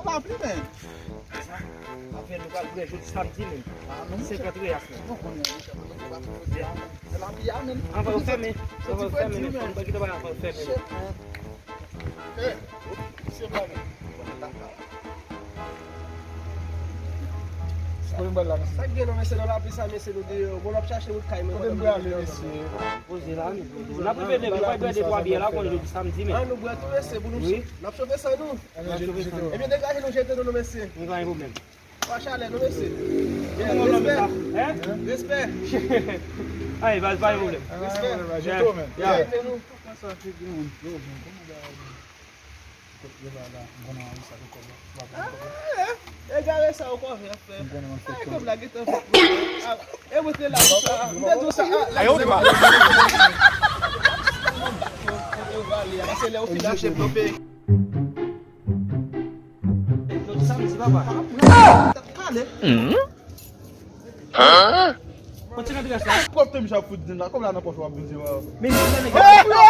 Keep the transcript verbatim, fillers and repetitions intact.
Lapli, men. Afè nou pral bwè jodi samdi menm. Senkant reyas menm. Anvan yo fèmen. Anvan yo fèmen. Anvan yo fèmen. Sa k gen nan mesye nan lapli sa, mesye, nou deyò. Bon, n ap chache wout kay mwen. Kote m prale, mesye? Poze la, nou. N ap rive de, nou pral bwè de twa byè la, konn jodi samdi menm. An nou bwè tou, mesye, pou nou. Wi. N ap chofe san nou. N ap chofe san nou. Ebyen, degaje nou, jete nou, nou, mesye. Nou pa gen pwoblèm. Pa chalè, non, mesye. Respè. Respè. Ay, pa, pa gen pwoblèm. Respè. Jete nou. Jete nou. Egare sa yo kò vè ap fè. Ay, kòb la gentan fèt. E mwen te la pou sa. M te di w sa. Ayo, de mal. Pase lè yo fin achte blope. Jodi samdi, papa. T ap kale. Kontinye adrès la. Kòb te m ap fout din la, kòb la nan pòch w ap vin di mwen. Men, men, men,